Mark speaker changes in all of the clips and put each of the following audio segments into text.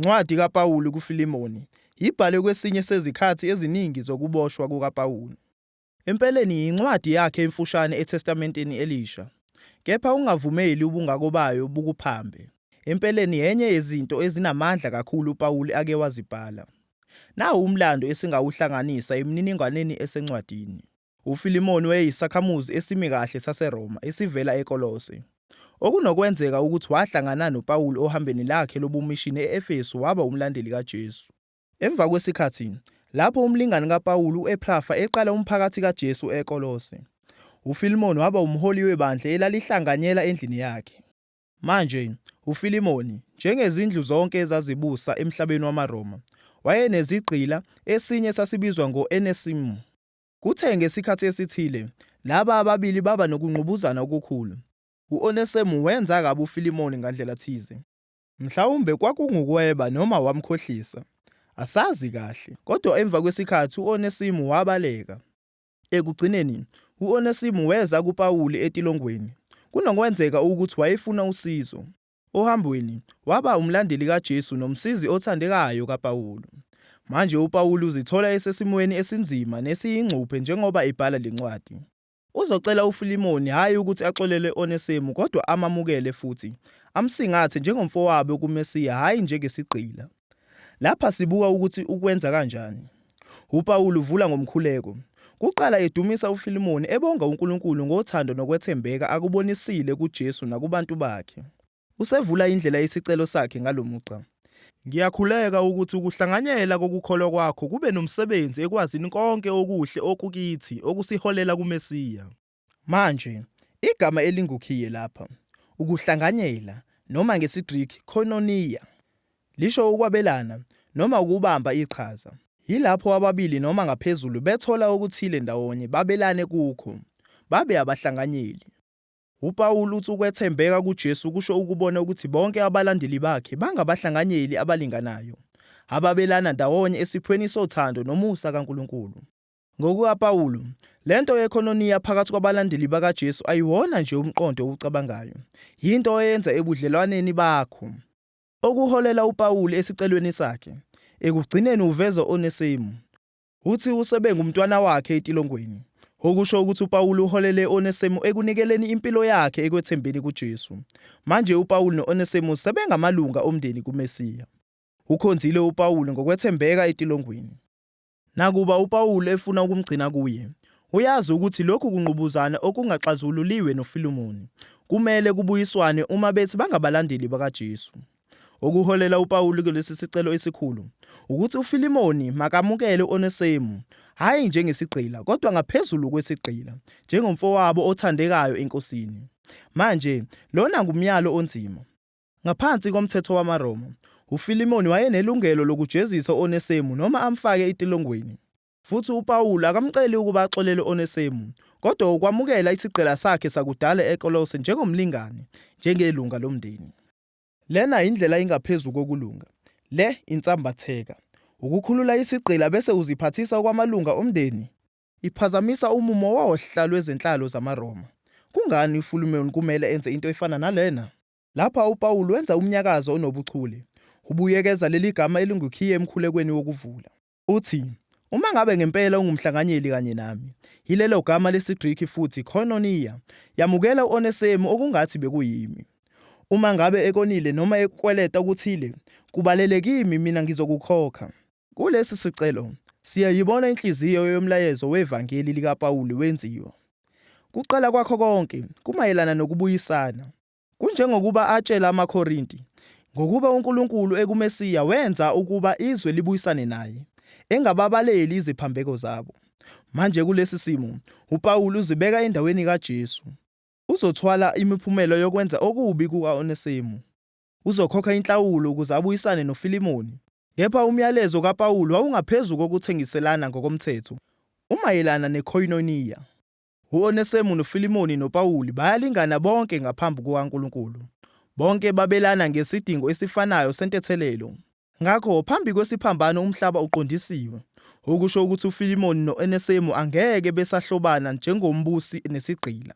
Speaker 1: Incwadi kaPawulu kuFilemoni ibhalwe kwesinye sezikhathi eziningi zokuboshwa kukaPawulu. Empeleni yincwadi yakhe emfushane eTestamenteni Elisha. Kepha ungavumeli ubungako bayo bukuphambe. Empeleni yenye yezinto ezinamandla kakhulu uPawulu ake wazibhala. Nawu umlando esingawuhlanganisa emininingwaneni esencwadini. UFilimoni wayeyisakhamuzi esimi kahle saseRoma esivela eKolose, okunokwenzeka ukuthi wahlangana noPawulu ohambweni lakhe lobumishini e-Efesu waba umlandeli kaJesu. Emva kwesikhathi, lapho umlingani kaPawulu u-Ephrafa eqala umphakathi kaJesu eKolose, uFilimoni waba umholi webandla elalihlanganyela endlini yakhe. Manje, uFilimoni, njengezindlu zonke ezazibusa emhlabeni wamaRoma, wayenezigqila, esinye sasibizwa ngo-Onesimu. Kuthe ngesikhathi esithile, laba ababili baba nokungqubuzana okukhulu. U-Onesimu wenza kabi uFilimoni ngandlela thize. Mhlawumbe kwakungukweba noma wamkhohlisa. Asazi kahle. Kodwa emva kwesikhathi u-Onesimu wabaleka. Ekugcineni, u-Onesimu weza kuPawulu etilongweni. Kunokwenzeka ukuthi wayefuna usizo. Ohambweni, waba umlandeli kaJesu nomsizi othandekayo kaPawulu. Manje uPawulu uzithola esesimweni esinzima nesiyingcuphe njengoba ebhala le ncwadi. Uzocela uFilimoni hhayi ukuthi axolele u-Onesimu kodwa amamukele futhi amsingathe njengomfowabo kuMesiya hhayi njengesigqila. Lapha sibuka ukuthi ukwenza kanjani. UPawulu uvula ngomkhuleko. Kuqala edumisa uFilimoni ebonga uNkulunkulu ngothando nokwethembeka akubonisile kuJesu nakubantu bakhe. Usevula indlela yesicelo sakhe ngalo mugqa. Ngiyakhuleka ukuthi ukuhlanganyela kokukholwa kwakho kube nomsebenzi ekwazini konke okuhle okukithi okusiholela kuMesiya. Manje, igama elingukhiye lapha, ukuhlanganyela, noma ngesiGreki, koinonia, lisho ukwabelana noma ukubamba iqhaza. Yilapho ababili noma ngaphezulu bethola okuthile ndawonye babelane kukho, babe abahlanganyeli. UPawulu uthi ukwethembeka kuJesu kusho ukubona ukuthi bonke abalandeli bakhe bangabahlanganyeli abalinganayo, ababelana ndawonye esiphweni sothando nomusa kaNkulunkulu. NgokukaPawulu, le nto yekhononiya phakathi kwabalandeli bakaJesu ayiwona nje umqondo owucabangayo, yinto oyenza ebudlelwaneni bakho. Okuholela uPawulu esicelweni sakhe, ekugcineni uveza u-Onesimu. Uthi usebe ngumntwana wakhe etilongweni, okusho ukuthi uPawulu uholele u-Onesimu ekunikeleni impilo yakhe ekwethembeni kuJesu. Manje uPawulu no-Onesimu sebengamalunga omndeni kuMesiya. Ukhonzile uPawulu ngokwethembeka etilongweni. Nakuba uPawulu efuna ukumgcina kuye, uyazi ukuthi lokhu kungqubuzana okungaxazululiwe noFilemoni kumele kubuyiswane uma bethi bangabalandeli bakaJesu. Okuholela uPawulu kulesi sicelo esikhulu ukuthi uFilemoni makamukele u-Onesimu, hhayi njengesigqila, kodwa ngaphezulu kwesigqila, njengomfowabo othandekayo eNkosini. Manje, lona ngumyalo onzima. Ngaphansi komthetho wamaRoma, uFilemoni wayenelungelo lokujezisa u-Onesimu noma amfake etilongweni. Futhi uPawulu akamceli ukuba axolele u-Onesimu, kodwa ukwamukela isigqila sakhe sakudala eKolose njengomlingani, njengelunga lomndeni. Lena indlela ingaphezu kokulunga. Le insambatheka. Ukukhulula isigqila bese uziphathisa okwamalunga omndeni? Iphazamisa umumo wohla lwezenhlalo zamaRoma. Kungani uFilemoni kumele enze into efana nalena? Lapha uPawulu wenza umnyakazo onobuchule. Ubuyekeza leli gama elingukhiye emkhulekweni wokuvula. Uthi, Uma ngabe ngempela ungumhlanganyeli kanye nami, yilelo gama lesiGriki futhi, koinonia, yamukela u-Onesemu okungathi bekuyimi. Uma ngabe ekonile noma ekukweleta okuthile, kubalele kimi, mina ngizokukhokha. Kulesi sicelo, siyayibona inhliziyo yomlayezo wevangeli likaPawulu wenziwa. Kuqala kwakho konke, kumayelana nokubuyisana. Kunjengokuba atshela amaKorinti, Ngokuba uNkulunkulu ekuMesiya wenza ukuba izwe libuyisane naye, engababaleli iziphambeko zabo. Manje kulesi simo, uPawulu uzibeka endaweni kaJesu. Uzothwala imiphumela yokwenza okubi kuka-Onesimu. Uzokhokha inhlawulo ukuze abuyisane noFilemoni. Kepha umyalezo kaPawulu wawungaphezu kokuthengiselana ngokomthetho, umayelana nekhoyinoniya. U-Onesemu noFilimoni noPawuli bayalingana bonke ngaphambi kukaNkulunkulu. Bonke babelana ngesidingo esifanayo sentethelelo. Ngakho, phambi kwesiphambano umhlaba uqondisiwe, okusho ukuthi uFilimoni no-Onesemu angeke besahlobana njengombusi nesigqila.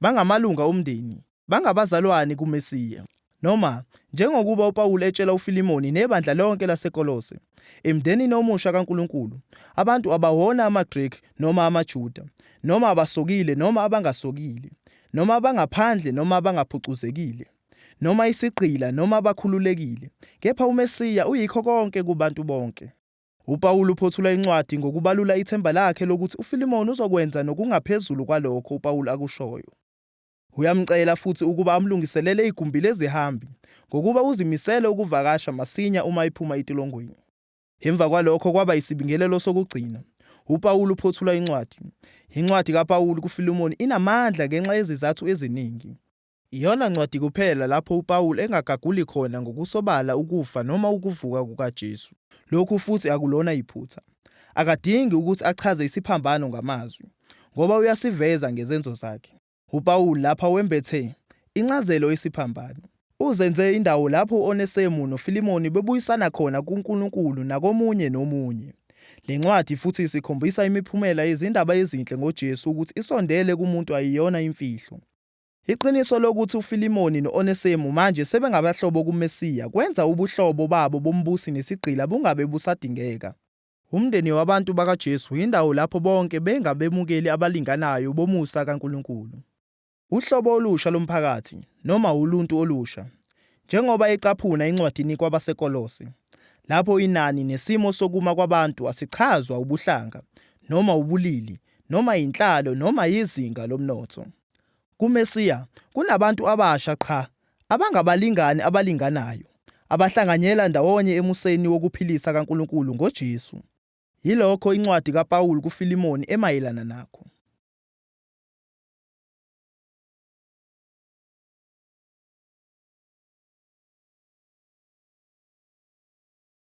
Speaker 1: Bangamalunga omndeni. Bangabazalwane kuMesiya. Noma, njengokuba uPawulu etshela uFilimoni nebandla lonke laseKolose, emndenini omusha kaNkulunkulu, abantu abawona amaGreki noma amaJuda, noma abasokile noma abangasokile, noma abangaphandle noma abangaphucuzekile, noma isigqila noma abakhululekile, kepha uMesiya uyikho konke kubantu bonke. UPawulu uphothula incwadi ngokubalula ithemba lakhe lokuthi uFilimoni uzokwenza nokungaphezulu kwalokho uPawulu akushoyo. Uyamcela futhi ukuba amlungiselele igumbi lezihambi, ngokuba uzimisele ukuvakasha masinya uma ephuma etilongweni. Emva kwalokho kwaba isibingelelo sokugcina. UPawulu uphothula incwadi. Incwadi kaPawulu kuFilimoni inamandla ngenxa yezizathu eziningi. Iyona ncwadi kuphela lapho uPawulu engagaguli khona ngokusobala ukufa noma ukuvuka kukaJesu. Lokhu futhi akulona iphutha. Akadingi ukuthi achaze isiphambano ngamazwi, ngoba uyasiveza ngezenzo zakhe. UPawulu lapha wembethe incazelo yesiphambano. Uzenze indawo lapho u-Onesemu noFilimoni bebuyisana khona kuNkulunkulu nakomunye nomunye. Le ncwadi futhi isikhombisa imiphumela yezindaba ezinhle ngoJesu ukuthi isondele kumuntu ayiyona imfihlo. Iqiniso lokuthi uFilimoni no-Onesemu manje sebengabahlobo kuMesiya kwenza ubuhlobo babo bombusi nesigqila bungabe busadingeka. Umndeni wabantu bakaJesu yindawo lapho bonke bengabemukeli abalinganayo bomusa kaNkulunkulu. Uhlobo olusha lomphakathi, noma uluntu olusha, njengoba ecaphuna encwadini kwabaseKolose, lapho inani nesimo sokuma kwabantu asichazwa ubuhlanga, noma ubulili, noma inhlalo noma izinga lomnotho. KuMesiya kunabantu abasha qha abangabalingani abalinganayo, abahlanganyela ndawonye emuseni wokuphilisa kaNkulunkulu ngoJesu. Yilokho incwadi kaPawulu kuFilimoni emayelana nakho.